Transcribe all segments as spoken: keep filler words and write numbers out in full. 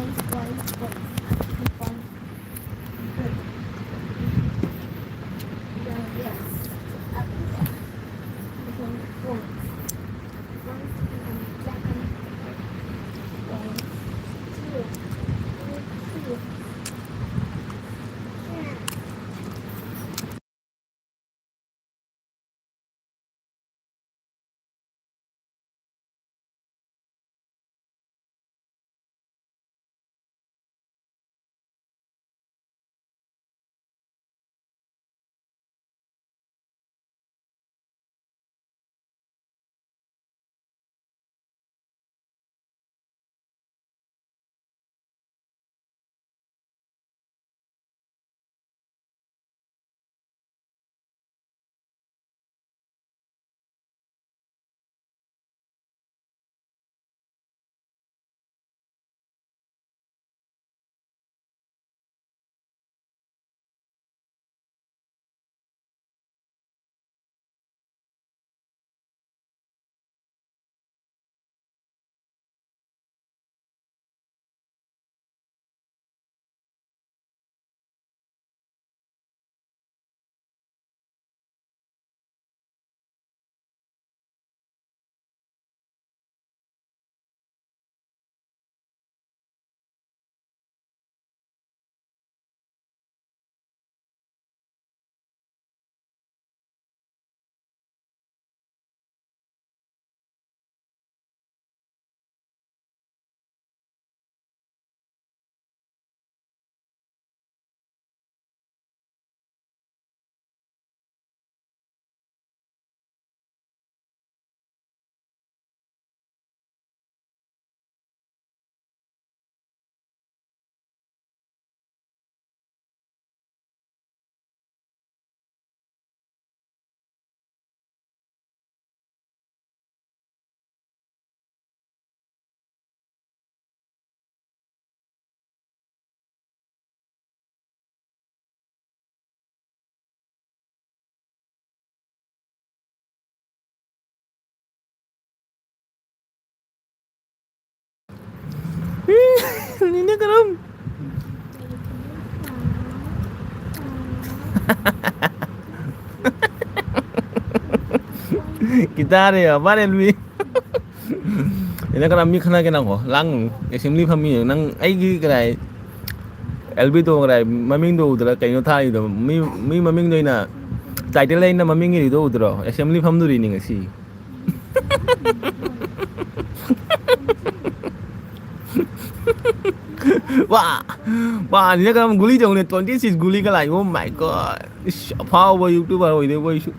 One, one, one. Good. Now, yes. Up and down. One, one. One, two, one, two. ꯀꯔꯝ? ꯀꯤꯇꯥꯔꯦ, ꯃꯥꯅꯦ, ꯂꯨꯏ꯫ ꯏꯅ ꯀꯅꯥ ꯃꯤ ꯈꯠꯅꯒꯦ ꯅꯪꯀꯣ? ꯂꯥꯡꯒꯅꯨ꯫ ꯑꯦꯁꯦꯝꯕ꯭ꯂꯤ ꯐꯝꯃꯤ ꯅꯪ꯫ ꯑꯩꯒꯤ ꯀꯗꯥꯏ, ꯑꯦꯜꯕꯤꯗꯣ ꯀꯗꯥꯏ ꯃꯃꯤꯡꯗꯣ ꯎꯗ꯭ꯔꯥ? ꯀꯩꯅꯣ ꯊꯥꯔꯤꯗꯣ? ꯃꯤ, ꯃꯤ ꯃꯃꯤꯡꯗꯣ ꯑꯩꯅ, ꯇꯥꯏꯇꯜ ꯑꯩꯅ ꯃꯃꯤꯡ ꯏꯔꯤꯗꯣ ꯎꯗ꯭ꯔꯣ? ꯑꯦꯁꯦꯝꯕ꯭ꯂꯤ ꯐꯝꯗꯣꯔꯤꯅꯤ ꯉꯁꯤ꯫ ꯋꯥ, ꯋꯥ, ꯑꯅꯤꯅ ꯀꯔꯝ ꯒꯨꯂꯤ ꯇꯧꯅꯦ? Twenty six ꯒꯨꯂꯤꯒ ꯂꯥꯛꯏ꯫ Oh my God. ꯏꯁ, ꯑꯐꯥꯎꯕ YouTuber ꯑꯣꯏꯗꯣꯏꯕ ꯑꯩꯁꯨ꯫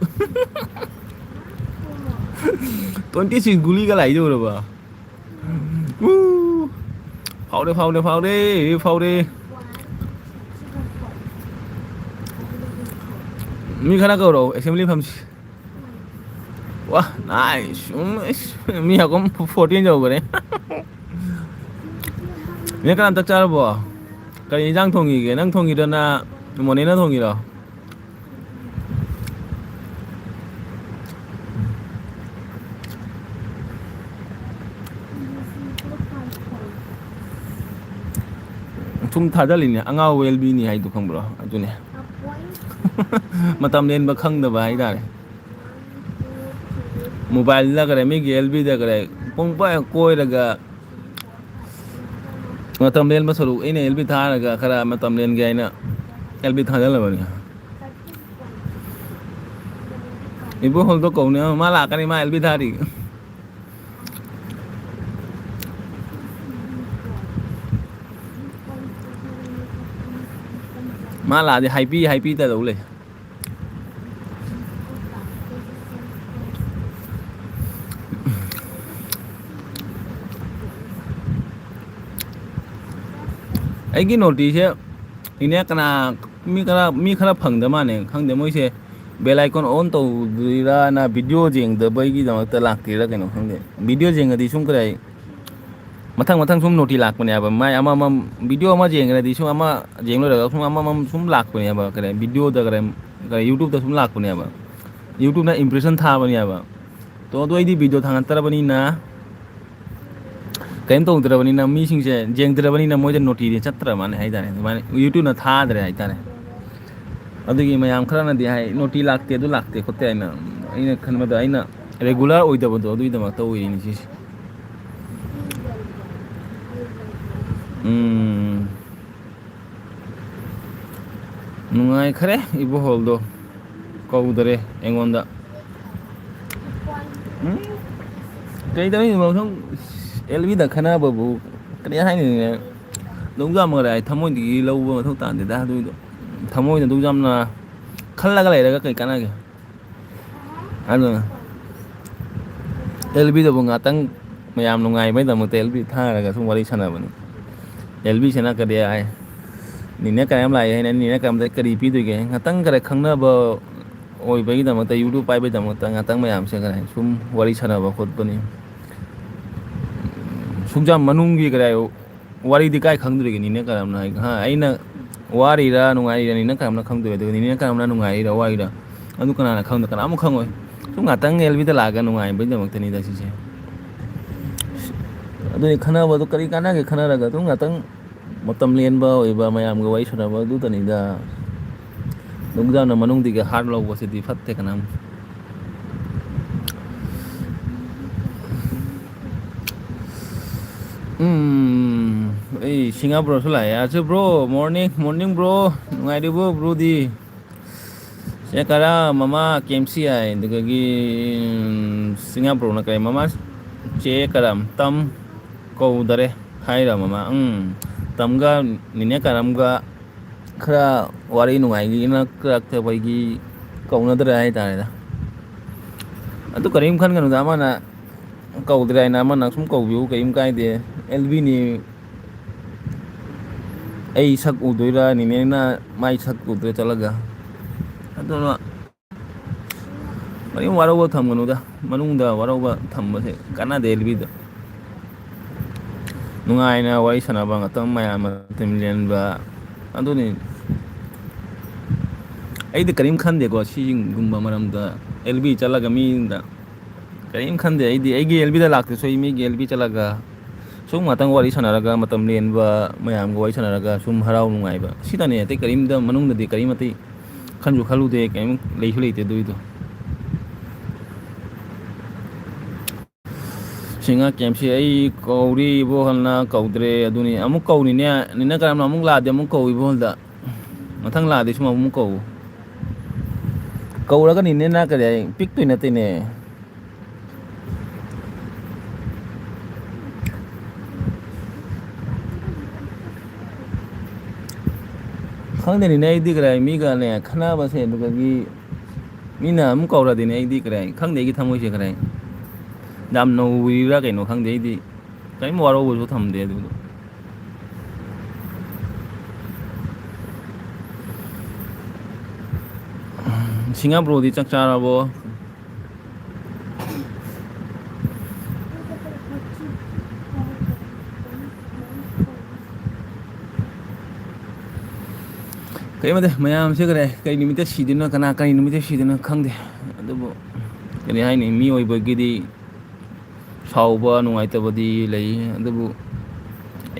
Twenty six ꯒꯨꯂꯤꯒ ꯂꯥꯛꯏꯗꯧꯔꯕ? ꯎ! ꯐꯥꯎꯔꯦ, ꯐꯥꯎꯔꯦ, ꯐꯥꯎꯔꯦ, ꯐꯥꯎꯔꯦ꯫ ꯃꯤ ꯈꯔ ꯀꯧꯔꯛꯑꯣ, ꯑꯦꯁꯦꯝꯕ꯭ꯂꯤ ꯐꯝꯁꯤ꯫ ꯋꯥ, ꯅꯥꯏꯁ꯫ ꯎꯝ, ꯏꯁ, ꯃꯤ ꯍꯥꯀꯨꯝ fourteen ꯌꯧꯈꯔꯦ꯫ ꯃꯤ ꯀꯅꯥꯝ ꯆꯥꯛ ꯆꯥꯔꯕꯣ? ꯀꯔꯤ ꯏꯟꯖꯥꯡ ꯊꯣꯡꯉꯤꯒꯦ? ꯅꯪ ꯊꯣꯡꯉꯤꯔꯣ, ꯅ ꯃꯣꯅꯦꯅ ꯊꯣꯡꯉꯤꯔꯣ? ꯁꯨꯝ ꯊꯥꯖꯜꯂꯤꯅꯦ, ꯑꯉꯥꯎꯕ ꯑꯦꯜꯕꯤꯅꯤ ꯍꯥꯏꯗꯣ ꯈꯪꯕ꯭ꯔꯣ? ꯑꯗꯨꯅꯦ꯫ ꯃꯇꯝ ꯂꯦꯟꯕ ꯈꯪꯗꯕ ꯍꯥꯏꯇꯥꯔꯦ꯫ ꯃꯣꯕꯥꯏꯜꯗ ꯈꯔꯦ, ꯃꯤꯒꯤ ꯑꯦꯜꯕꯤꯗ ꯈꯔꯦ, ꯄꯨꯡ ꯀꯣꯏ ꯀꯣꯏꯔꯒ ꯃꯇꯝ ꯂꯦꯟꯕ ꯁꯔꯨꯛ ꯑꯩꯅ ꯑꯦꯜꯕꯤ ꯊꯥꯔꯒ ꯈꯔ ꯃꯇꯝ ꯂꯦꯟꯒꯦ ꯍꯥꯏꯅ ꯑꯦꯜꯕꯤ ꯊꯥꯖꯜꯂꯕꯅꯤ꯫ ꯏꯕꯣ ꯍꯣꯜꯗꯣ ꯀꯧꯅꯦ, ꯃꯥ ꯂꯥꯛꯀꯅꯤ, ꯃꯥ ꯑꯦꯜꯕꯤ ꯊꯥꯔꯤ꯫ ꯃꯥ ꯂꯥꯛꯑꯗꯤ ꯍꯥꯏꯄꯤ, ꯍꯥꯏꯄꯤ ꯇꯧ ꯂꯩ꯫ ꯑꯩꯒꯤ ꯅꯣꯇꯤꯁꯦ ꯏꯅꯦ ꯀꯅꯥ ꯃꯤ ꯈꯔ, ꯃꯤ ꯈꯔ ꯐꯪꯗ ꯃꯥꯜꯂꯦ, ꯈꯪꯗꯦ ꯃꯣꯏꯁꯦ bell icon on ꯇꯧꯗ꯭ꯔꯤꯔꯥꯅ video ꯌꯦꯡꯗꯕꯒꯤꯗꯃꯛꯇ ꯂꯥꯛꯇ꯭ꯔꯤꯔꯥ ꯀꯩꯅꯣ ꯈꯪꯗꯦ꯫ Video ꯌꯦꯡꯉꯗꯤ ꯁꯨꯝ ꯀꯔꯤ ꯃꯊꯪ ꯃꯊꯪ ꯁꯨꯝ ꯅꯣꯇꯤ ꯂꯥꯛꯄꯅꯦꯕ꯫ ꯃꯥꯏ ꯑꯃꯃꯝ video ꯑꯃ ꯌꯦꯡꯈ꯭ꯔꯗꯤ ꯁꯨꯝ ꯑꯃ ꯌꯦꯡ ꯂꯣꯏꯔꯒ ꯁꯨꯝ ꯑꯃꯃꯝ ꯁꯨꯝ ꯂꯥꯛꯄꯅꯦꯕ꯫ ꯀꯔꯤ videoꯗ ꯀꯔꯤ, ꯀꯔꯤ YouTubeꯇ ꯁꯨꯝ ꯂꯥꯛꯄꯅꯦꯕ꯫ YouTubeꯅ impression ꯊꯥꯕꯅꯦꯕ꯫ ꯇꯣ ꯑꯗꯣ ꯑꯩꯗꯤ video ꯊꯥꯡꯒꯠꯇ꯭ꯔꯕꯅꯤꯅ ꯀꯩꯝ ꯇꯧꯗ꯭ꯔꯕꯅꯤꯅ, ꯃꯤꯁꯤꯡꯁꯦ ꯌꯦꯡꯗ꯭ꯔꯕꯅꯤꯅ ꯃꯣꯏꯗ ꯅꯣꯇꯤꯗꯤ ꯆꯠꯇ꯭ꯔꯕ ꯃꯥꯅꯦ ꯍꯥꯏꯇꯥꯔꯦ꯫ ꯑꯗꯨꯃꯥꯏꯅ YouTubeꯅ ꯊꯥꯗ꯭ꯔꯦ ꯍꯥꯏꯇꯥꯔꯦ꯫ ꯑꯗꯨꯒꯤ ꯃꯌꯥꯝ ꯈꯔꯅꯗꯤ ꯍꯥꯏ, "ꯅꯣꯇꯤ ꯂꯥꯛꯇꯦ, ꯑꯗꯨ ꯂꯥꯛꯇꯦ ꯈꯣꯠꯇꯦ" ꯍꯥꯏꯅ꯫ ꯑꯩꯅ ꯈꯟꯕꯗ ꯑꯩꯅ regular ꯑꯣꯏꯗꯕꯗꯣ ꯑꯗꯨꯒꯤꯗꯃꯛꯇ ꯑꯣꯏꯔꯤꯅꯤ ꯁꯤꯁꯦ꯫ ꯎꯝ꯫ ꯅꯨꯡꯉꯥꯏꯈ꯭ꯔꯦ ꯏꯕꯣꯍꯣꯜꯗꯣ꯫ ꯀꯧꯗꯔꯦ ꯑꯩꯉꯣꯟꯗ꯫ ꯎꯝ? ꯀꯩꯗꯧꯔꯤꯅꯣ ꯁꯨꯝ ꯑꯦꯜ ꯕꯤꯗ ꯈꯟꯅꯕꯕꯨ ꯀꯔꯤ ꯍꯥꯏꯅꯤꯡꯉꯦ? ꯑꯗꯨꯛ ꯌꯥꯝ ꯃꯔꯥꯏ ꯊꯃꯣꯏꯗꯒꯤ ꯂꯧꯕ ꯃꯊꯧ ꯇꯥꯗꯦꯗ ꯑꯗꯨꯏꯗꯣ꯫ ꯊꯃꯣꯏꯗ ꯑꯗꯨꯛ ꯌꯥꯝꯅ ꯈꯜꯂꯒ ꯂꯩꯔꯒ ꯀꯩ ꯀꯥꯟꯅꯒꯦ? ꯑꯗꯨꯅ ꯑꯦꯜ ꯕꯤꯗꯕꯨ ꯉꯥꯛꯇꯪ ꯃꯌꯥꯝ ꯅꯨꯡꯉꯥꯏꯕꯩꯗꯃꯛꯇ ꯑꯦꯜ ꯕꯤ ꯊꯥꯔꯒ ꯁꯨꯝ ꯋꯥꯔꯤ ꯁꯥꯟꯅꯕꯅꯤ꯫ ꯑꯦꯜ ꯕꯤꯁꯤꯅ ꯀꯔꯤ ꯍꯥꯏ? ꯅꯤꯅꯦ ꯀꯔꯝ ꯂꯥꯛꯑꯦ ꯍꯥꯏꯅ ꯅꯤꯅꯦ ꯀꯔꯝꯗ ꯀꯔꯤ ꯄꯤꯗꯣꯏꯒꯦ? ꯉꯥꯛꯇꯪ ꯈꯔ ꯈꯪꯅꯕ ꯑꯣꯏꯕꯒꯤꯗꯃꯛꯇ, YouTube ꯄꯥꯏꯕꯩꯗꯃꯛꯇ ꯉꯥꯛꯇꯪ ꯃꯌꯥꯝꯁꯦ ꯀꯔꯤ ꯁꯨꯝ ꯋꯥꯔꯤ ꯁꯥꯟꯅꯕ ꯈꯣꯠꯄꯅꯤ꯫ ꯁꯨꯡꯖꯥꯝ ꯃꯅꯨꯡꯒꯤ ꯀꯔꯤ ꯋꯥꯔꯤꯗꯤ ꯀꯥꯏ ꯈꯪꯗꯣꯔꯤꯒꯦ? ꯅꯤꯅꯦ ꯀꯔꯝꯅ ꯍꯥꯏ-, ꯍꯥ, ꯑꯩꯅ ꯋꯥꯔꯤꯔꯥ ꯅꯨꯡꯉꯥꯏꯔꯤꯔꯥ ꯅꯤꯅꯦ ꯀꯔꯝꯅ ꯈꯪꯗꯣꯏ? ꯑꯗꯨꯒ ꯅꯤꯅꯦ ꯀꯔꯝꯅ ꯅꯨꯡꯉꯥꯏꯔꯤꯔꯥ ꯋꯥꯔꯤꯔꯥ? ꯑꯗꯨ ꯀꯅꯥꯅ ꯈꯪꯗꯣꯏ? ꯀꯅꯥꯃꯨꯛ ꯈꯪꯉꯣꯏ꯫ ꯁꯨꯝ ꯉꯥꯛꯇꯪ ꯑꯦꯜ ꯕꯤꯗ ꯂꯥꯛꯑꯒ ꯅꯨꯡꯉꯥꯏꯕꯩꯗꯃꯛꯇꯅꯤꯗ ꯁꯤꯁꯦ꯫ ꯑꯗꯨꯅꯤ, ꯈꯟꯅꯕꯗꯣ ꯀꯔꯤ ꯀꯥꯟꯅꯒꯦ ꯈꯟꯅꯔꯒ? ꯑꯗꯨꯝ ꯉꯥꯛꯇꯪ ꯃꯇꯝ ꯂꯦꯟꯕ ꯑꯣꯏꯕ, ꯃꯌꯥꯝꯒ ꯋꯥꯔꯤ ꯁꯥꯟꯅꯕ ꯑꯗꯨꯇꯅꯤꯗ꯫ ꯑꯗꯨꯝ ꯌꯥꯝꯅ ꯃꯅꯨꯡꯗꯒꯤ ꯍꯥꯔꯠ ꯂꯧꯕꯁꯤꯗꯤ ꯐꯠꯇꯦ ꯀꯅꯥꯝ꯫ ꯎꯝ, ꯑꯩ ꯁꯤꯡꯒꯥꯄꯨꯔꯁꯨ ꯂꯥꯛꯑꯦ꯫ ꯑꯁꯤ bro, morning, morning bro꯫ ꯅꯨꯡꯉꯥꯏꯔꯤꯕꯣ broꯗꯤ? ꯆꯦ ꯀꯔꯥꯝ, ꯃꯃꯥ ꯀꯦ ꯑꯦꯝ ꯁꯤ ꯑꯥꯏ, ꯑꯗꯨꯗꯒꯤ, ꯎꯝ, ꯁꯤꯡꯒꯥꯄꯨꯔꯅ ꯀꯔꯤ? ꯃꯃꯥ ꯆꯦ ꯀꯔꯥꯝ, ꯇꯝ ꯀꯧꯗꯔꯦ ꯍꯥꯏꯔ ꯃꯃꯥ? ꯎꯝ, ꯇꯝꯒ ꯅꯤꯅꯦ ꯀꯔꯝꯒ ꯈꯔ ꯋꯥꯔꯤ ꯅꯨꯡꯉꯥꯏꯒꯤꯅ ꯀꯛꯇꯕꯒꯤ ꯀꯧꯅꯗ꯭ꯔꯦ ꯍꯥꯏꯇꯥꯔꯦꯗ꯫ ꯑꯗꯨ ꯀꯔꯤꯝ ꯈꯟꯒꯅꯨꯗ, ꯑꯃꯅ ꯀꯧꯗ꯭ꯔꯦ ꯍꯥꯏꯅ ꯑꯃꯅ ꯁꯨꯝ ꯀꯧꯕꯤꯌꯨ, ꯀꯔꯤꯝ ꯀꯥꯏꯗꯦ꯫ ꯑꯦꯜ ꯕꯤꯅꯤ꯫ ꯑꯩ ꯁꯛ ꯎꯗꯣꯏꯔꯥ, ꯅꯤꯅꯦꯅ ꯃꯥꯏ ꯁꯛ ꯎꯗꯣꯏꯔꯥ ꯆꯠꯂꯒ? ꯑꯗꯨꯅ ꯀꯔꯤꯝ ꯋꯥꯔꯧꯕ ꯊꯝꯒꯅꯨꯗ, ꯃꯅꯨꯡꯗ ꯋꯥꯔꯧꯕ ꯊꯝꯕꯁꯦ ꯀꯥꯟꯅꯗꯦ ꯑꯦꯜ ꯕꯤꯗ꯫ ꯅꯨꯡꯉꯥꯏꯅ ꯋꯥꯔꯤ ꯁꯥꯟꯅꯕ, ꯉꯥꯛꯇꯪ ꯃꯌꯥꯝ ꯃꯇꯝ ꯂꯦꯟꯕ, ꯑꯗꯨꯅꯤ꯫ ꯑꯩꯗꯤ ꯀꯔꯤꯝ ꯈꯟꯗꯦꯀꯣ ꯁꯤꯒꯨꯝꯕ ꯃꯔꯝꯗ꯫ ꯑꯦꯜ ꯕꯤ ꯆꯠꯂꯒ ꯃꯤꯗ ꯀꯔꯤꯝ ꯈꯟꯗꯦ꯫ ꯑꯩꯗꯤ ꯑꯩꯒꯤ ꯑꯦꯜ ꯕꯤꯗ ꯂꯥꯛꯇ꯭ꯔꯁꯨ ꯑꯩ ꯃꯤꯒꯤ ꯑꯦꯜ ꯕꯤ ꯆꯠꯂꯒ ꯁꯨꯝ ꯉꯥꯛꯇꯪ ꯋꯥꯔꯤ ꯁꯥꯟꯅꯔꯒ, ꯃꯇꯝ ꯂꯦꯟꯕ, ꯃꯌꯥꯝꯒ ꯋꯥꯔꯤ ꯁꯥꯟꯅꯔꯒ ꯁꯨꯝ ꯍꯔꯥꯎ ꯅꯨꯡꯉꯥꯏꯕ, ꯁꯤꯇꯅꯦ꯫ ꯑꯇꯩ ꯀꯔꯤꯝꯇ ꯃꯅꯨꯡꯗꯗꯤ ꯀꯔꯤꯝ ꯑꯇꯩ ꯈꯟꯁꯨ ꯈꯜꯂꯨꯗꯦ, ꯀꯔꯤꯝ ꯂꯩꯁꯨ ꯂꯩꯇꯦ ꯑꯗꯨꯏꯗꯣ꯫ ꯁꯤꯡꯉ ꯀꯦꯝꯁꯤ ꯑꯩ ꯀꯧꯔꯤ ꯏꯕꯣꯍꯜꯅ ꯀꯧꯗ꯭ꯔꯦ꯫ ꯑꯗꯨꯅꯤ ꯑꯃꯨꯛ ꯀꯧꯔꯤꯅꯦ꯫ ꯅꯤꯅ ꯀꯔꯝꯅ ꯑꯃꯨꯛ ꯂꯥꯛꯑꯗꯤ ꯑꯃꯨꯛ ꯀꯧ ꯏꯕꯣꯍꯜꯗ꯫ ꯃꯊꯪ ꯂꯥꯛꯑꯗꯤ ꯁꯨꯝ ꯑꯃꯨꯛ ꯀꯧ꯫ ꯀꯧꯔꯒ ꯅꯤꯅꯦꯅ ꯀꯔꯤ ꯍꯥꯏ? ꯄꯤꯛꯇꯣꯏ ꯅꯠꯇꯦꯅꯦ꯫ ꯈꯪꯗꯦꯅꯤꯅꯦ ꯑꯩꯗꯤ ꯀꯔꯤ ꯍꯥꯏ? ꯃꯤꯒꯅꯦ ꯈꯟꯅꯕꯁꯦ ꯑꯗꯨꯗꯒꯤ ꯃꯤꯅ ꯑꯃꯨꯛ ꯀꯧꯔꯗꯤꯅꯦ ꯑꯩꯗꯤ ꯀꯔꯤ ꯍꯥꯏ? ꯈꯪꯗꯦ ꯑꯩꯒꯤ ꯊꯃꯣꯏꯁꯦ ꯀꯔꯤ ꯍꯥꯏ? ꯌꯥꯝ ꯅꯧꯔꯤꯕ꯭ꯔꯥ ꯀꯩꯅꯣ ꯈꯪꯗꯦ꯫ ꯑꯩꯗꯤ ꯀꯔꯤꯝ ꯋꯥꯔꯧꯕꯁꯨ ꯊꯝꯗꯦ ꯑꯗꯨꯗꯣ꯫ ꯁꯤꯡꯉꯥ ꯕ꯭ꯔꯣꯗꯤ ꯆꯥꯛ ꯆꯥꯔꯕꯣ? ꯀꯔꯤꯃꯗ ꯃꯌꯥꯝꯁꯦ ꯀꯔꯤ ꯀꯔꯤ ꯅꯨꯃꯤꯠꯇ ꯁꯤꯗꯣꯏꯅꯣ, ꯀꯅꯥ ꯀꯔꯤ ꯅꯨꯃꯤꯠꯇ ꯁꯤꯗꯣꯏꯅꯣ ꯈꯪꯗꯦ꯫ ꯑꯗꯨꯕꯨ ꯀꯔꯤ ꯍꯥꯏꯅꯤ, ꯃꯤꯑꯣꯏꯕꯒꯤꯗꯤ ꯁꯥꯎꯕ ꯅꯨꯡꯉꯥꯏꯇꯕꯗꯤ ꯂꯩ, ꯑꯗꯨꯕꯨ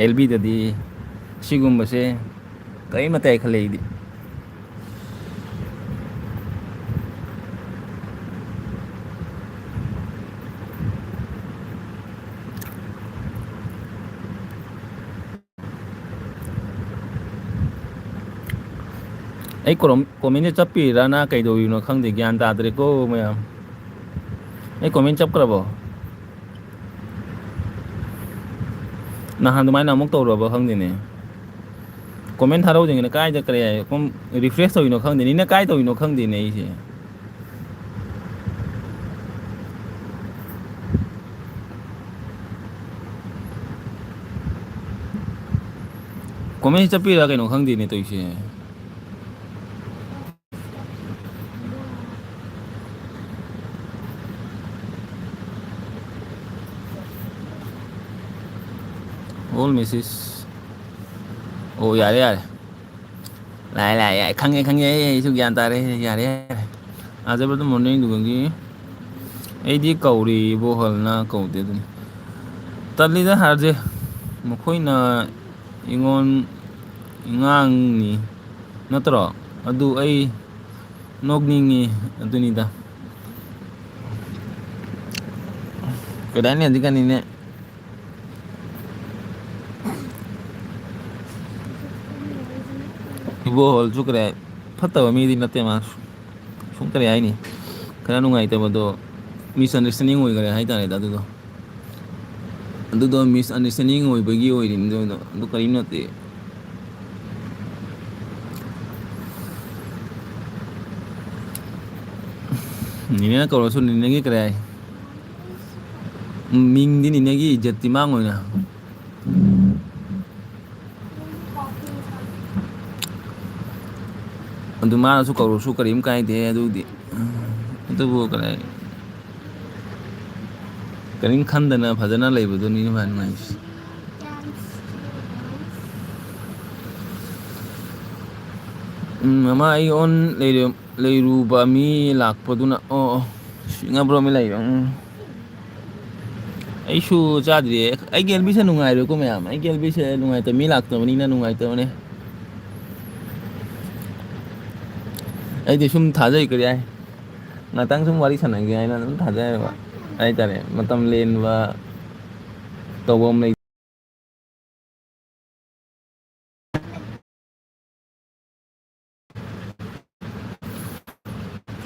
ꯑꯦꯜ ꯕꯤꯗꯗꯤ ꯁꯤꯒꯨꯝꯕꯁꯦ ꯀꯔꯤꯃꯇ ꯈꯜꯂꯦ ꯑꯩꯗꯤ꯫ ꯑꯩ ꯀꯣꯔꯣꯝ-, ꯀꯣꯃꯦꯟꯁꯦ ꯆꯠꯄꯤꯔꯥꯅ ꯀꯩꯗꯧꯔꯤꯅꯣ ꯈꯪꯗꯦ, ꯒ꯭ꯌꯥꯟ ꯇꯥꯗ꯭ꯔꯦꯀꯣ ꯃꯌꯥꯝ꯫ ꯑꯩ ꯀꯣꯃꯦꯟ ꯆꯞꯈ꯭ꯔꯕꯣ? ꯅꯍꯥꯟ ꯑꯗꯨꯃꯥꯏꯅ ꯑꯃꯨꯛ ꯇꯧꯔꯕ ꯈꯪꯗꯦꯅꯦ꯫ ꯀꯣꯃꯦꯟ ꯊꯥꯔꯧꯗ꯭ꯔꯤꯉꯩꯗ ꯀꯥꯏꯗ ꯀꯔꯤ ꯍꯥꯏ? ꯀꯣꯝ-, ꯔꯤꯐ꯭ꯔꯦꯁ ꯇꯧꯔꯤꯅꯣ ꯈꯪꯗꯦꯅꯦ꯫ ꯅꯪ ꯀꯥꯏ ꯇꯧꯔꯤꯅꯣ ꯈꯪꯗꯦꯅꯦ ꯑꯩꯁꯦ꯫ ꯀꯣꯃꯦꯟ ꯆꯠꯄꯤꯔ ꯀꯩꯅꯣ ꯈꯪꯗꯦꯅꯦ ꯇꯧꯔꯤꯁꯦ꯫ All message. ꯑꯣ, ꯌꯥꯔꯦ, ꯌꯥꯔꯦ꯫ ꯂꯥꯛꯑꯦ, ꯂꯥꯛꯑꯦ, ꯌꯥꯔꯦ꯫ ꯈꯪꯉꯦ, ꯈꯪꯉꯦ꯫ ꯑꯩ, ꯑꯩꯁꯨ ꯒ꯭ꯌꯥꯟ ꯇꯥꯔꯦ꯫ ꯌꯥꯔꯦ, ꯌꯥꯔꯦ꯫ ꯑꯥꯖꯕ꯭ꯔꯗ ꯃꯣꯔꯅꯤꯡꯗꯨꯒꯤ ꯑꯩꯗꯤ ꯀꯧꯔꯤ ꯏꯕꯣꯍꯜꯅ ꯀꯧꯗꯦ ꯑꯗꯨꯅꯤ꯫ ꯇꯜꯂꯤꯗ ꯍꯥꯔꯁꯦ꯫ ꯃꯈꯣꯏꯅ ꯑꯩꯉꯣꯟ ꯉꯥꯡꯅꯤ ꯅꯠꯇ꯭ꯔꯣ? ꯑꯗꯨ ꯑꯩ ꯅꯣꯛꯅꯤꯡꯉꯤ꯫ ꯑꯗꯨꯅꯤꯗ꯫ ꯀꯩꯗꯥꯏꯅꯤ ꯍꯧꯖꯤꯛꯀꯥꯟꯅꯤꯅꯦ꯫ ꯏꯕꯣꯍꯜꯁꯨ ꯀꯔꯤ ꯐꯠꯇꯕ ꯃꯤꯗꯤ ꯅꯠꯇꯦ ꯃꯥꯁꯨ꯫ ꯁꯨꯝ ꯀꯔꯤ ꯍꯥꯏꯅꯤ, ꯈꯔ ꯅꯨꯡꯉꯥꯏꯇꯕꯗꯣ, ꯃꯤꯁꯑꯟꯗꯔꯁꯇꯦꯟꯗꯤꯡ ꯑꯣꯏꯈꯔꯦ ꯍꯥꯏꯇꯥꯔꯦꯗ꯫ ꯑꯗꯨꯗꯣ, ꯑꯗꯨꯗꯣ ꯃꯤꯁꯑꯟꯗꯔꯁꯇꯦꯟꯗꯤꯡ ꯑꯣꯏꯕꯒꯤ ꯑꯣꯏꯔꯤꯅꯤꯗ꯫ ꯑꯗꯨ, ꯑꯗꯨ ꯀꯔꯤꯝ ꯅꯠꯇꯦ꯫ ꯅꯤꯅꯦꯅ ꯀꯧꯔꯁꯨ ꯅꯤꯅꯦꯒꯤ ꯀꯔꯤ ꯍꯥꯏ? ꯃꯤꯡꯗꯤ ꯅꯤꯅꯦꯒꯤ ꯏꯖꯠꯇꯤ ꯃꯥꯡꯉꯣꯏꯅ꯫ ꯑꯗꯨ ꯃꯥꯅꯁꯨ ꯀꯧꯔꯁꯨ ꯀꯔꯤꯝ ꯀꯥꯏꯗꯦ ꯑꯗꯨꯗꯤ꯫ ꯑꯗꯨꯕꯨ ꯀꯔꯤ, ꯀꯔꯤꯝ ꯈꯟꯗꯅ ꯐꯖꯅ ꯂꯩꯕꯗꯨꯅꯤ ꯃꯥ ꯅꯨꯡꯉꯥꯏꯔꯤꯁꯦ꯫ ꯎꯝ, ꯑꯃ ꯑꯩ ꯑꯣꯟ ꯂꯩꯔꯦ꯫ ꯂꯩꯔꯨꯕ ꯃꯤ ꯂꯥꯛꯄꯗꯨꯅ꯫ ꯑꯣ, ꯑꯣ꯫ ꯁꯤꯡꯉꯕ꯭ꯔꯣ ꯃꯤ ꯂꯩꯔꯣ? ꯎꯝ꯫ ꯑꯩꯁꯨ ꯆꯥꯗ꯭ꯔꯤꯌꯦ꯫ ꯑꯩꯒꯤ ꯑꯦꯜ ꯕꯤꯁꯦ ꯅꯨꯡꯉꯥꯏꯔꯣꯏꯀꯣ ꯃꯌꯥꯝ꯫ ꯑꯩꯒꯤ ꯑꯦꯜ ꯕꯤꯁꯦ ꯅꯨꯡꯉꯥꯏꯇꯕ, ꯃꯤ ꯂꯥꯛꯇꯕꯅꯤꯅ ꯅꯨꯡꯉꯥꯏꯇꯕꯅꯦ꯫ ꯑꯩꯗꯤ ꯁꯨꯝ ꯊꯥꯖꯩ ꯀꯔꯤ ꯍꯥꯏ꯫ ꯉꯥꯛꯇꯪ ꯁꯨꯝ ꯋꯥꯔꯤ ꯁꯥꯟꯅꯒꯦ ꯍꯥꯏꯅ ꯑꯗꯨꯝ ꯊꯥꯖꯩꯕ ꯍꯥꯏꯇꯥꯔꯦ꯫ ꯃꯇꯝ ꯂꯦꯟꯕ ꯇꯧꯕꯝ ꯂꯩ꯫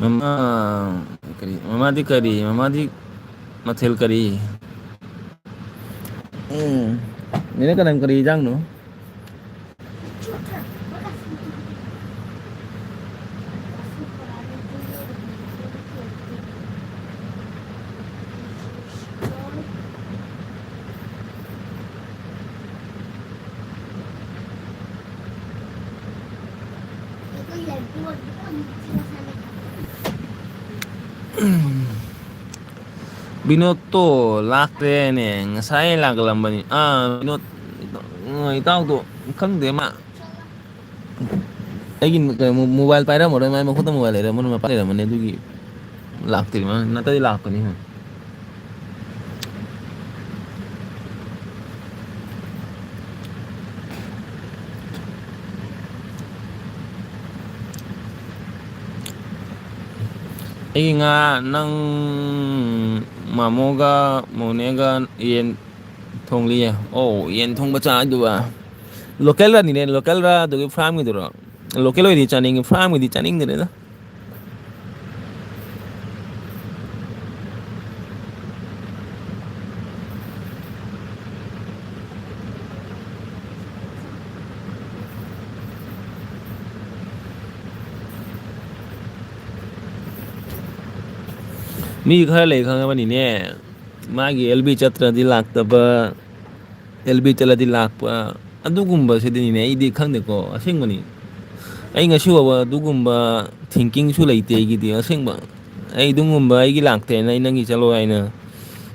ꯃꯃꯥ, ꯀꯔꯤ, ꯃꯃꯥꯗꯤ ꯀꯔꯤ? ꯃꯃꯥꯗꯤ ꯃꯊꯦꯜ ꯀꯔꯤ? ꯎꯝ, ꯅꯦꯅꯦ ꯀꯅꯥ ꯀꯔꯤ ꯏꯟꯖꯥꯡꯅꯣ? ꯕꯤꯅꯣꯠꯇꯣ ꯂꯥꯛꯇ꯭ꯔꯦꯅꯦ, ꯉꯁꯥꯏ ꯂꯥꯛꯂꯝꯕꯅꯤ꯫ ꯑꯥ, ꯕꯤꯅꯣꯠ, ꯏꯇꯥꯎꯗꯣ ꯈꯪꯗꯦ ꯃꯥ꯫ ꯑꯩꯒꯤ ꯀꯩꯅꯣ, ꯃꯣꯕꯥꯏꯜ ꯄꯥꯏꯔꯝꯃꯔꯣꯏ, ꯃꯥꯏ ꯃꯈꯨꯠꯇ ꯃꯣꯕꯥꯏꯜ ꯂꯩꯔꯝꯃꯔꯣꯏ, ꯃꯄꯥ ꯂꯩꯔꯝꯃꯅꯤ, ꯑꯗꯨꯒꯤ ꯂꯥꯛꯇ꯭ꯔꯤ꯫ ꯃꯥ ꯅꯠꯇ꯭ꯔꯗꯤ ꯂꯥꯛꯀꯅꯤ꯫ ꯑꯩ ꯉꯥ ꯅꯪ ꯃꯥꯃꯣꯒ ꯃꯣꯅꯦꯒ ꯌꯦꯟ ꯊꯣꯡꯂꯤꯌꯦ꯫ ꯑꯣ, ꯌꯦꯟ ꯊꯣꯡꯕ ꯆꯥꯗꯨꯕ꯫ ꯂꯣꯀꯦꯜꯔꯅꯤꯅꯦ, ꯂꯣꯀꯦꯜꯔ ꯑꯗꯨꯒꯤ ꯐꯥꯔꯝꯒꯤꯗꯨꯔꯣ? ꯂꯣꯀꯦꯜ ꯑꯣꯏꯗꯤ ꯆꯥꯅꯤꯡꯉꯤ, ꯐꯥꯔꯝꯒꯤꯗꯤ ꯆꯥꯅꯤꯡꯗ꯭ꯔꯦꯗ꯫ ꯃꯤ ꯈꯔ ꯂꯩ ꯈꯪꯉꯕꯅꯤꯅꯦ, ꯃꯥꯒꯤ ꯑꯦꯜ ꯕꯤ ꯆꯠꯇ꯭ꯔꯗꯤ ꯂꯥꯛꯇꯕ, ꯑꯦꯜ ꯕꯤ ꯆꯠꯂꯗꯤ ꯂꯥꯛꯄ, ꯑꯗꯨꯒꯨꯝꯕꯁꯤꯗꯤꯅꯤꯅꯦ ꯑꯩꯗꯤ ꯈꯪꯗꯦꯀꯣ, ꯑꯁꯦꯡꯕꯅꯤ꯫ ꯑꯩ ꯉꯁꯤ ꯐꯥꯎꯕ ꯑꯗꯨꯒꯨꯝꯕ ꯊꯤꯡꯀꯤꯡꯁꯨ ꯂꯩꯇꯦ ꯑꯩꯒꯤꯗꯤ, ꯑꯁꯦꯡꯕ꯫ ꯑꯩ ꯑꯗꯨꯒꯨꯝꯕ ꯑꯩꯒꯤ ꯂꯥꯛꯇꯦꯅ ꯑꯩ ꯅꯪꯒꯤ ꯆꯠꯂꯣ ꯍꯥꯏꯅ,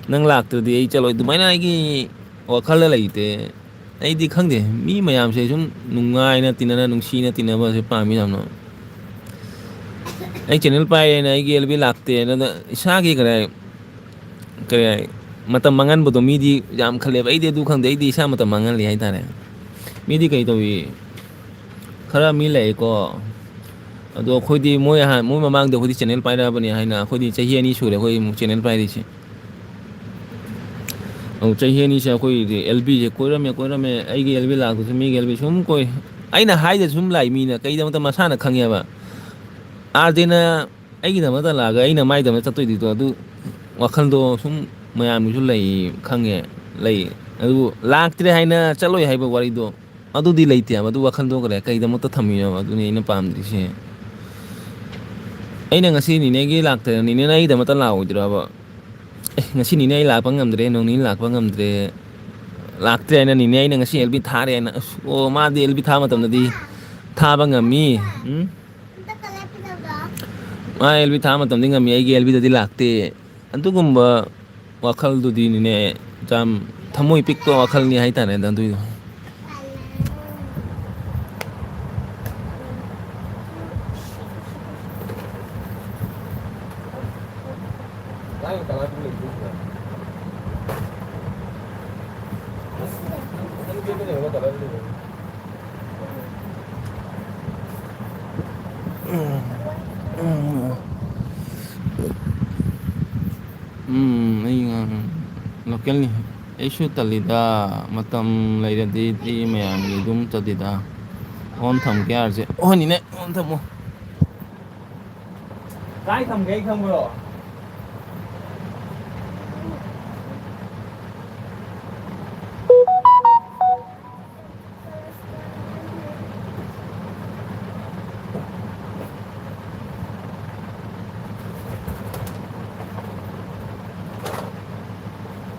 ꯅꯪ ꯂꯥꯛꯇ꯭ꯔꯗꯤ ꯑꯩ ꯆꯠꯂꯣꯏ, ꯑꯗꯨꯃꯥꯏꯅ ꯑꯩꯒꯤ ꯋꯥꯈꯜꯗ ꯂꯩꯇꯦ꯫ ꯑꯩꯗꯤ ꯈꯪꯗꯦ, ꯃꯤ ꯃꯌꯥꯝꯁꯦ ꯁꯨꯝ ꯅꯨꯡꯉꯥꯏꯅ ꯇꯤꯟꯅꯅ, ꯅꯨꯡꯁꯤꯅ ꯇꯤꯟꯅꯕꯁꯦ ꯄꯥꯝꯃꯤ ꯌꯥꯝꯅ꯫ ꯑꯩ ꯆꯦꯅꯦꯜ ꯄꯥꯏꯔꯦꯅ ꯑꯩꯒꯤ ꯑꯦꯜ ꯕꯤ ꯂꯥꯛꯇꯦꯅ ꯏꯁꯥꯒꯤ ꯀꯔꯤ ꯀꯔꯤ ꯍꯥꯏ, ꯃꯇꯝ ꯃꯥꯡꯍꯟꯕꯗꯣ ꯃꯤꯗꯤ ꯌꯥꯝ ꯈꯜꯂꯦꯕ꯫ ꯑꯩꯗꯤ ꯑꯗꯨ ꯈꯪꯗꯦ, ꯑꯩꯗꯤ ꯏꯁꯥ ꯃꯇꯝ ꯃꯥꯡꯍꯜꯂꯤ ꯍꯥꯏꯇꯥꯔꯦ꯫ ꯃꯤꯗꯤ ꯀꯩ ꯇꯧꯏ, ꯈꯔ ꯃꯤ ꯂꯩꯀꯣ, ꯑꯗꯣ ꯑꯩꯈꯣꯏꯗꯤ ꯃꯣꯏ ꯍꯥꯟ-, ꯃꯣꯏ ꯃꯃꯥꯡꯗ ꯑꯩꯈꯣꯏꯗꯤ ꯆꯦꯅꯦꯜ ꯄꯥꯏꯔꯛꯑꯕꯅꯤ ꯍꯥꯏꯅ, ꯑꯩꯈꯣꯏꯗꯤ ꯆꯍꯤ ꯑꯅꯤ ꯁꯨꯔꯦ ꯑꯩꯈꯣꯏ ꯑꯃꯨꯛ ꯆꯦꯅꯦꯜ ꯄꯥꯏꯔꯤꯁꯦ꯫ ꯑꯃꯨꯛ ꯆꯍꯤ ꯑꯅꯤꯁꯦ ꯑꯩꯈꯣꯏꯗꯤ ꯑꯦꯜ ꯕꯤꯁꯦ ꯀꯣꯏꯔꯝꯃꯦ, ꯀꯣꯏꯔꯝꯃꯦ, ꯑꯩꯒꯤ ꯑꯦꯜ ꯕꯤ ꯂꯥꯛꯄꯁꯨ ꯃꯤꯒꯤ ꯑꯦꯜ ꯕꯤ ꯁꯨꯝ ꯀꯣꯏ꯫ ꯑꯩꯅ ꯍꯥꯏꯗ ꯁꯨꯝ ꯂꯥꯛꯏ ꯃꯤꯅ, ꯀꯩꯗꯃꯛꯇ ꯃꯁꯥꯅ ꯈꯪꯉꯦꯕ꯫ ꯑꯥꯔ ꯖꯦꯅ ꯑꯩꯒꯤꯗꯃꯛꯇ ꯂꯥꯛꯑꯒ ꯑꯩꯅ ꯃꯥꯏꯗꯃꯛꯇ ꯆꯠꯇꯣꯏꯗꯨꯗꯣ, ꯑꯗꯨ ꯋꯥꯈꯜꯗꯣ ꯁꯨꯝ ꯃꯌꯥꯝꯒꯤꯁꯨ ꯂꯩ, ꯈꯪꯉꯦ, ꯂꯩ꯫ ꯑꯗꯨꯕꯨ ꯂꯥꯛꯇ꯭ꯔꯦ ꯍꯥꯏꯅ ꯆꯠꯂꯣꯏ ꯍꯥꯏꯕ ꯋꯥꯔꯤꯗꯣ ꯑꯗꯨꯗꯤ ꯂꯩꯇꯦ ꯍꯥꯏꯕ꯫ ꯑꯗꯨ ꯋꯥꯈꯜꯗꯣ ꯀꯔꯤ, ꯀꯩꯗꯃꯛꯇ ꯊꯝꯃꯤꯅꯣ? ꯑꯗꯨꯅꯤ ꯑꯩꯅ ꯄꯥꯝꯗ꯭ꯔꯤꯁꯦ꯫ ꯑꯩꯅ ꯉꯁꯤ ꯅꯤꯅꯦꯒꯤ ꯂꯥꯛꯇꯅ ꯅꯤꯅꯦꯅ ꯑꯩꯒꯤꯗꯃꯛꯇ ꯂꯥꯛꯑꯣꯏꯗ꯭ꯔꯕ? "ꯑꯦ, ꯉꯁꯤ ꯅꯤꯅꯦ ꯑꯩ ꯂꯥꯛꯄ ꯉꯝꯗ꯭ꯔꯦ, ꯅꯣꯡ ꯅꯤꯅꯤ ꯂꯥꯛꯄ ꯉꯝꯗ꯭ꯔꯦ, ꯂꯥꯛꯇ꯭ꯔꯦ" ꯍꯥꯏꯅ ꯅꯤꯅꯦ ꯑꯩꯅ ꯉꯁꯤ ꯑꯦꯜ ꯕꯤ ꯊꯥꯔꯦ ꯍꯥꯏꯅ꯫ ꯑꯁ, ꯑꯣ, ꯃꯥꯗꯤ ꯑꯦꯜ ꯕꯤ ꯊꯥꯕ ꯃꯇꯝꯗꯗꯤ ꯊꯥꯕ ꯉꯝꯃꯤ꯫ ꯎꯝ? ꯃꯥ ꯑꯦꯜ ꯕꯤ ꯊꯥꯕ ꯃꯇꯝꯗꯤ ꯉꯝꯃꯤ, ꯑꯩꯒꯤ ꯑꯦꯜ ꯕꯤꯗꯗꯤ ꯂꯥꯛꯇꯦ꯫ ꯑꯗꯨꯒꯨꯝꯕ ꯋꯥꯈꯜꯗꯨꯗꯤꯅꯤꯅꯦ, ꯌꯥꯝ ꯊꯃꯣꯏ ꯄꯤꯛꯄ ꯋꯥꯈꯜꯅꯤ ꯍꯥꯏꯇꯥꯔꯦ ꯑꯗꯨꯏꯗꯣ꯫ ꯀꯩꯅꯤ, ꯑꯩꯁꯨ ꯇꯜꯂꯤꯗ, ꯃꯇꯝ ꯂꯩꯔꯗꯤ ꯑꯩ ꯃꯌꯥꯝꯒꯤ ꯑꯗꯨꯝ ꯆꯠꯂꯤꯗ꯫ ꯑꯣꯟ ꯊꯝꯒꯦ ꯍꯥꯏꯔꯁꯦ꯫ ꯑꯣꯟꯅꯤꯅꯦ, ꯑꯣꯟ ꯊꯝꯃꯣ꯫ ꯀꯥꯏ ꯊꯝꯒꯦ? ꯑꯩ ꯈꯪꯕ꯭ꯔꯣ?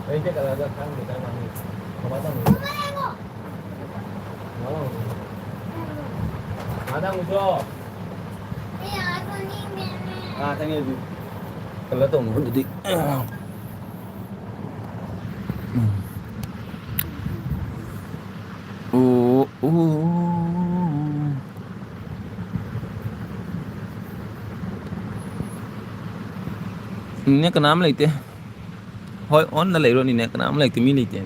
ꯂꯩꯇꯦ, ꯀꯅꯥꯗ ꯈꯪꯗꯦ, ꯀꯅꯥ ꯈꯪꯅꯤ? ꯀꯃꯥꯏ ꯇꯧꯅꯤ? ꯀꯃꯥꯏ ꯇꯧꯅꯤ? ꯀꯃꯥꯏ ꯇꯧꯅꯤ? ꯑꯥ, ꯆꯪꯉꯦ ꯑꯗꯨꯗꯤ꯫ ꯀꯩꯅꯣ ꯇꯧꯅꯕꯗꯨꯗꯤ꯫ ꯎꯝ꯫ ꯑꯣ, ꯑꯣ꯫ ꯅꯦ, ꯀꯅꯥꯝ ꯂꯩꯇꯦ꯫ ꯍꯣꯏ, ꯑꯣꯟꯗ ꯂꯩꯔꯣꯅꯤꯅꯦ, ꯀꯅꯥꯝ ꯂꯩꯇꯦ, ꯃꯤ ꯂꯩꯇꯦ꯫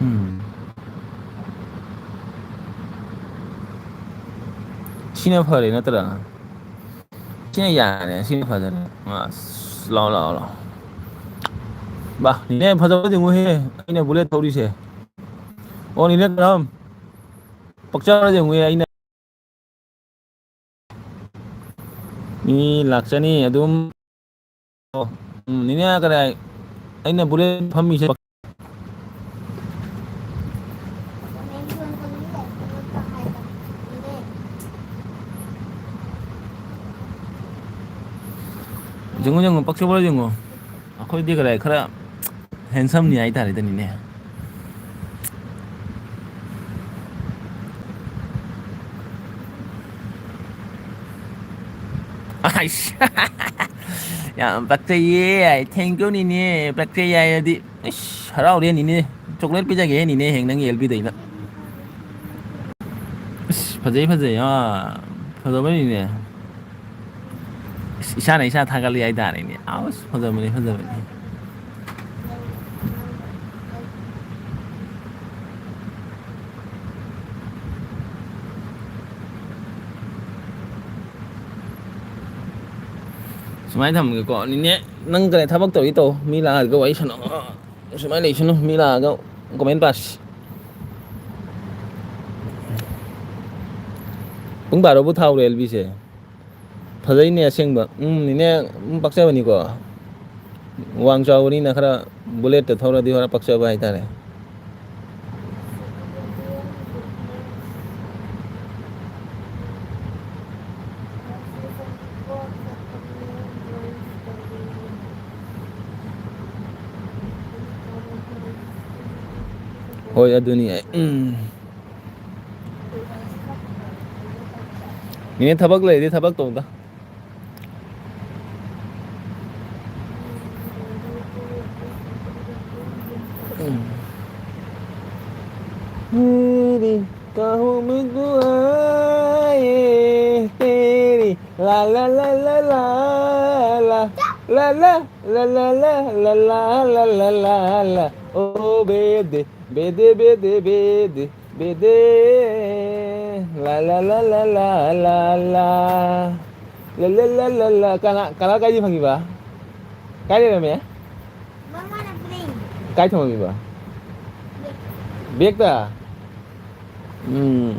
ꯎꯝ꯫ ꯁꯤꯅ ꯐꯔꯦ ꯅꯠꯇ꯭ꯔꯥ? ꯁꯤꯅ ꯌꯥꯔꯦ, ꯁꯤꯅ ꯐꯖꯔꯦ꯫ ꯑꯁ, ꯂꯥꯎ, ꯂꯥꯎ, ꯂꯥꯎ꯫ ꯕꯥ, ꯅꯦ, ꯐꯖꯕ ꯌꯦꯡꯉꯨꯍꯦ꯫ ꯑꯩꯅ bullet ꯊꯧꯔꯤꯁꯦ꯫ ꯑꯣ, ꯅꯦꯅꯦ ꯀꯔꯝ? ꯄꯛꯆꯕ ꯌꯦꯡꯉꯨꯍꯦ ꯑꯩꯅ꯫ ꯃꯤ ꯂꯥꯛꯆꯅꯤ ꯑꯗꯨꯝ꯫ ꯑꯣ, ꯎꯝ, ꯅꯦꯅꯦ ꯀꯗꯥꯏ? ꯑꯩꯅ bullet ꯐꯝꯃꯤꯁꯦ꯫ ꯌꯦꯡꯉꯨ, ꯌꯦꯡꯉꯨ, ꯄꯛꯆꯕ꯭ꯔꯥ ꯌꯦꯡꯉꯨ꯫ ꯑꯩꯈꯣꯏꯗꯤ ꯀꯗꯥꯏ ꯈꯔ handsome ꯅꯤ ꯍꯥꯏꯇꯥꯔꯦꯗꯅꯤꯅꯦ꯫ ꯑꯥꯏꯁ꯫ ꯌꯥꯝ ꯄꯛꯆꯩꯌꯦ꯫ Thank you ꯅꯤꯅꯦ꯫ ꯄꯛꯆꯩ ꯍꯥꯏꯔꯗꯤ꯫ ꯏꯁ, ꯍꯔꯥꯎꯔꯦ ꯅꯤꯅꯦ꯫ Chocolate ꯄꯤꯖꯒꯦ ꯅꯤꯅꯦ ꯍꯌꯦꯡ ꯅꯪꯒꯤ ꯑꯦꯜ ꯕꯤꯗ ꯑꯩꯅ꯫ ꯏꯁ, ꯐꯖꯩ, ꯐꯖꯩ, ꯑꯥ, ꯐꯖꯕꯅꯤꯅꯦ꯫ ꯏꯁ-, ꯏꯁꯥꯅ ꯏꯁꯥ ꯊꯥꯒꯠꯂꯤ ꯍꯥꯏꯇꯥꯔꯦꯅꯦ꯫ ꯑꯁ, ꯐꯖꯕꯅꯤ, ꯐꯖꯕꯅꯤ꯫ ꯁꯨꯃꯥꯏꯅ ꯊꯝꯃꯒꯦꯀꯣ꯫ ꯅꯤꯅꯦ, ꯅꯪ ꯀꯔꯤ ꯊꯕꯛ ꯇꯧꯔꯤ ꯇꯧ꯫ ꯃꯤ ꯂꯥꯛꯑꯒ ꯋꯥꯔꯤ ꯁꯥꯟꯅꯧ꯫ ꯁꯨꯃꯥꯏꯅ ꯂꯩꯁꯅꯨ꯫ ꯃꯤ ꯂꯥꯛꯑꯒ ꯀꯣꯃꯦꯟ ꯄꯥꯁ꯫ ꯄꯨꯡ ꯕꯥꯔꯣꯕꯨ ꯊꯥꯎꯔꯦ ꯑꯦꯜ ꯕꯤꯁꯦ꯫ ꯐꯖꯩꯅꯦ ꯑꯁꯦꯡꯕ꯫ ꯎꯝ, ꯅꯤꯅꯦ, ꯎꯝ, ꯄꯛꯆꯕꯅꯤꯀꯣ꯫ ꯋꯥꯡ ꯆꯥꯎꯕꯅꯤꯅ ꯈꯔ ꯕꯨꯂꯦꯠꯇ ꯊꯧꯔꯗꯤ ꯈꯔ ꯄꯛꯆꯕ ꯍꯥꯏꯇꯥꯔꯦ꯫ ꯍꯣꯏ, ꯑꯗꯨꯅꯤ ꯑꯩ, ꯎꯝ꯫ ꯅꯤꯅꯦ, ꯊꯕꯛ ꯂꯩꯔꯗꯤ ꯊꯕꯛ ꯇꯧꯗ꯫ ꯎꯝ꯫ तेरी काहों में दुआएं तेरी, ला ला ला ला ला ला, ला ला ला ला ला ला ला ला ला ला, ओ बेदे, बेदे, बेदे, बेदे, बेदे, ला ला ला ला ला ला ला, ला ला ला ला ला꯫ ꯀꯅꯥ, ꯀꯅꯥ ꯀꯥꯏꯗꯩ ꯐꯪꯉꯤꯕ? ꯀꯥꯏ ꯂꯩꯔꯝꯃꯦ? ꯃꯃꯥꯅ ꯄꯤꯔꯛꯏꯅꯦ꯫ ꯀꯥꯏ ꯊꯝꯃꯝꯃꯤꯕ? ꯕꯦꯛꯇ꯫ ꯎꯝ꯫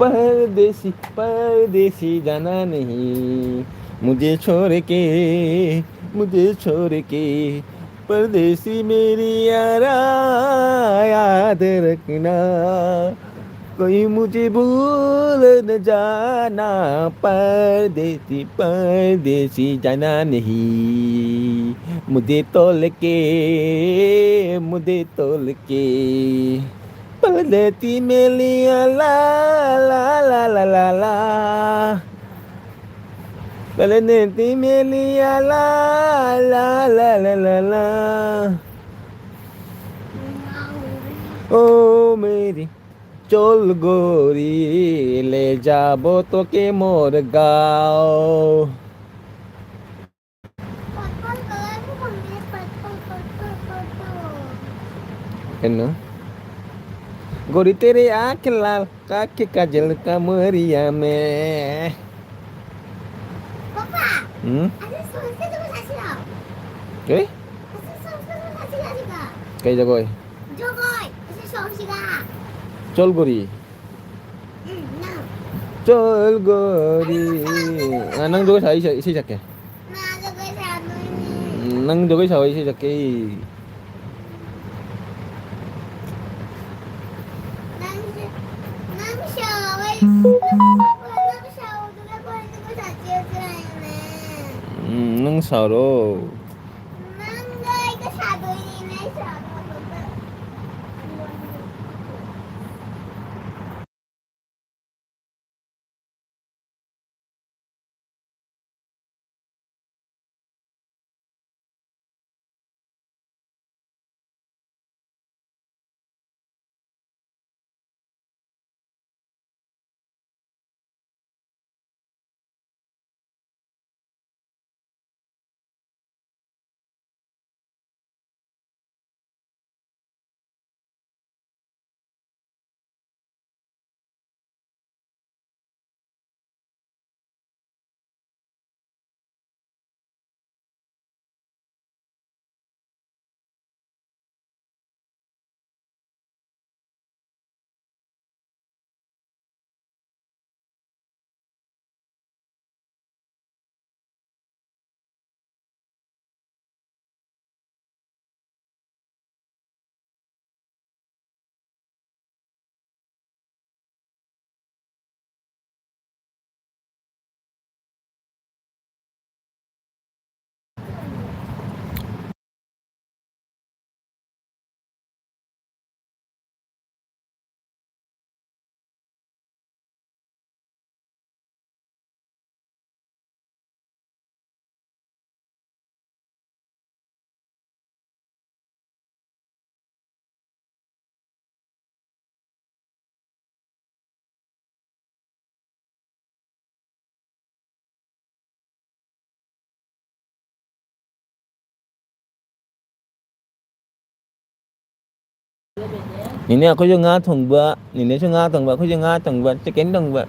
परदेसी, परदेसी जाना नहीं, मुझे छोड़ के, मुझे छोड़ के, परदेसी मेरी यारा याद रखना। कोई मुझे भूल न जाना, परदेसी, परदेसी जाना नहीं, मुझे तोल के, मुझे तोल के, परदेसी मेलिया ला, ला, ला, ला, ला, ला। परदेसी मेलिया ला, ला, ला, ला, ला, ला। ও মেরি চল গোরি, লে যাব তোকে মোর গাঁও। Purple color में कौन है? Purple, purple, purple। है ना? गोरी तेरे आँख लाल, काके काजल कमरिया में। पापा, हम्म? ऐसे सोच के तुम साथी लाओ। কে? ऐसे सोच के तुम साथी लाओ जी का। কে জগই? জগই, ऐसे सोच का। চল গোরি। হুম, না। চল গোরি। আ, nang jogoi sa, isa, isa ke. Nang jogoi sa, isa ke. Hmm, nang saro. ꯅꯦꯅꯦ, ꯑꯩꯈꯣꯏꯁꯨ ꯉꯥ ꯊꯣꯡꯕ, ꯅꯦꯅꯦꯁꯨ ꯉꯥ ꯊꯣꯡꯕ, ꯑꯩꯈꯣꯏꯁꯨ ꯉꯥ ꯊꯣꯡꯕ, chicken ꯊꯣꯡꯕ꯫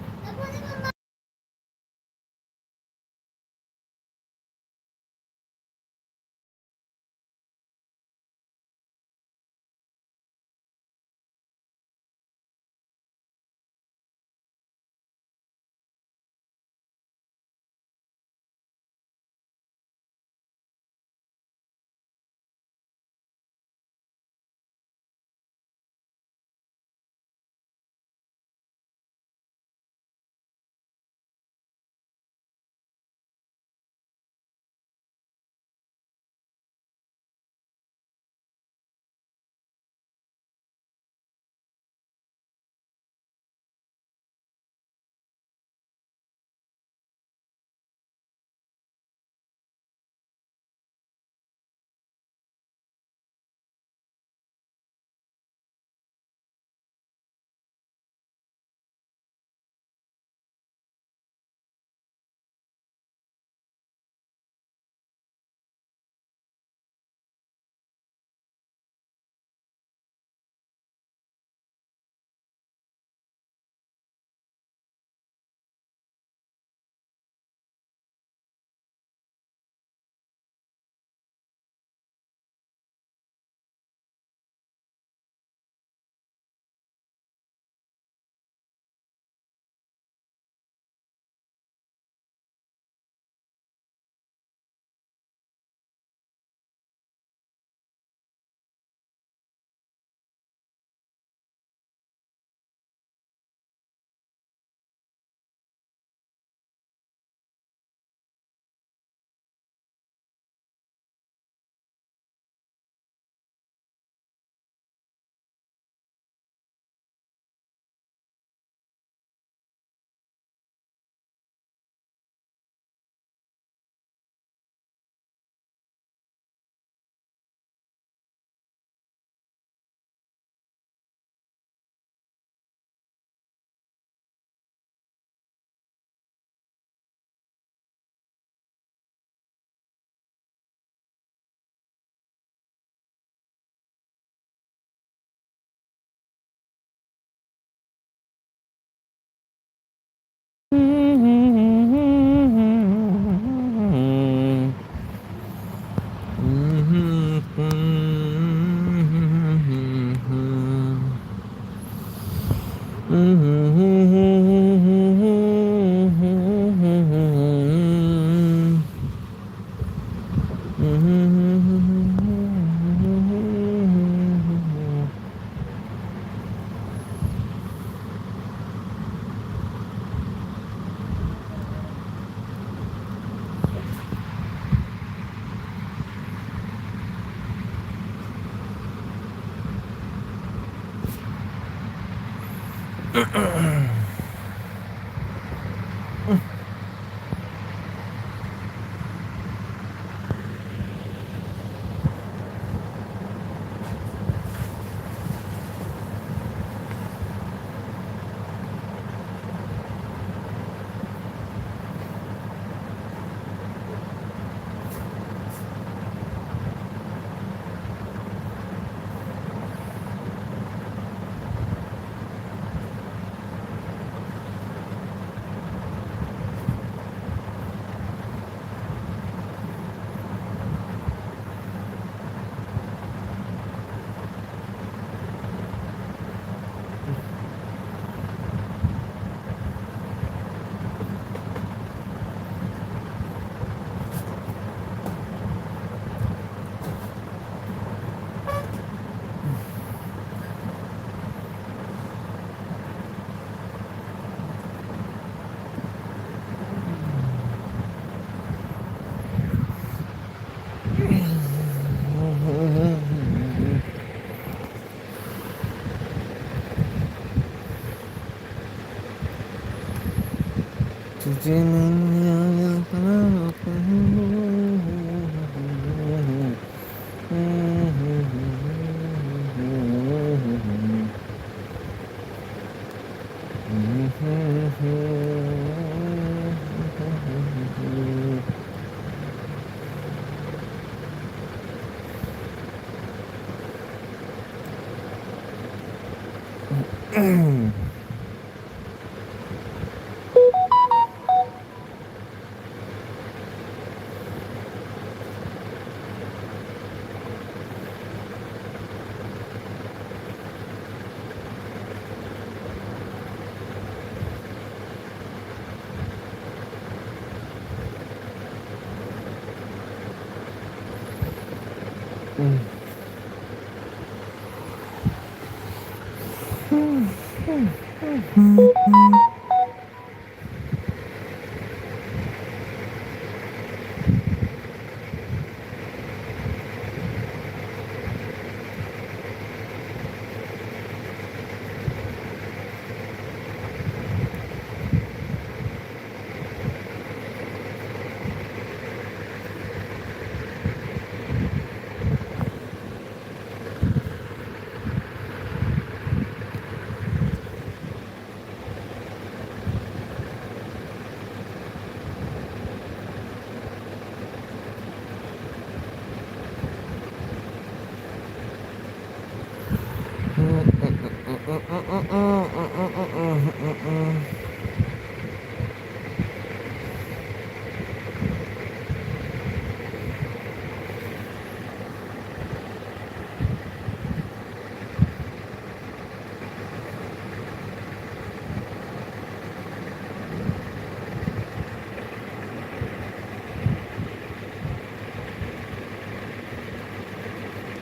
ꯎꯝ, ꯎꯝ, ꯎꯝ, ꯎꯝ, ꯎꯝ, ꯎꯝ, ꯎꯝ, ꯎꯝ꯫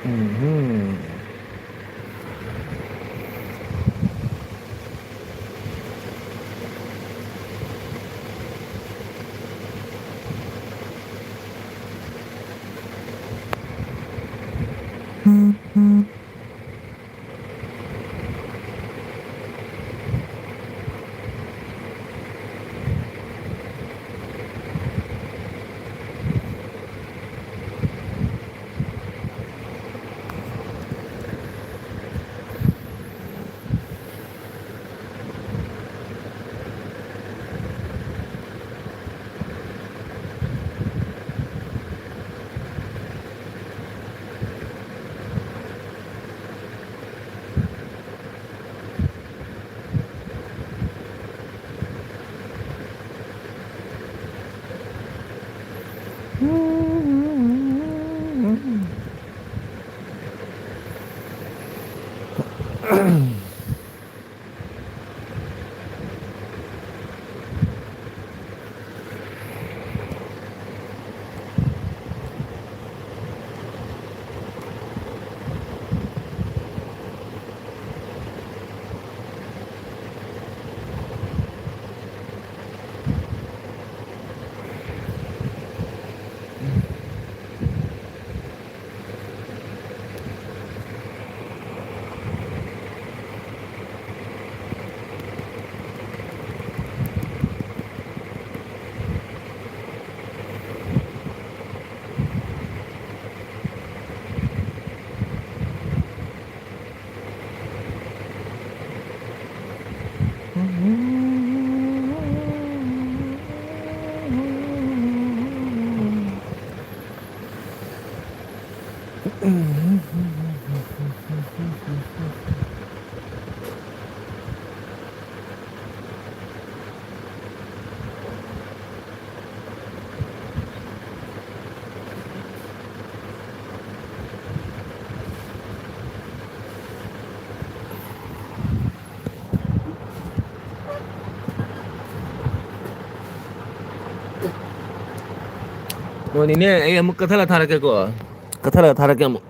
ꯎꯝ꯫ ꯅꯣꯏꯅꯤꯅꯦ, ꯑꯩ ꯑꯃꯨꯛ ꯀꯛꯊꯠꯂ ꯊꯥꯔꯛꯀꯦꯀꯣ꯫ ꯀꯛꯊꯠꯂ ꯊꯥꯔꯛꯀꯦ ꯑꯃꯨꯛ꯫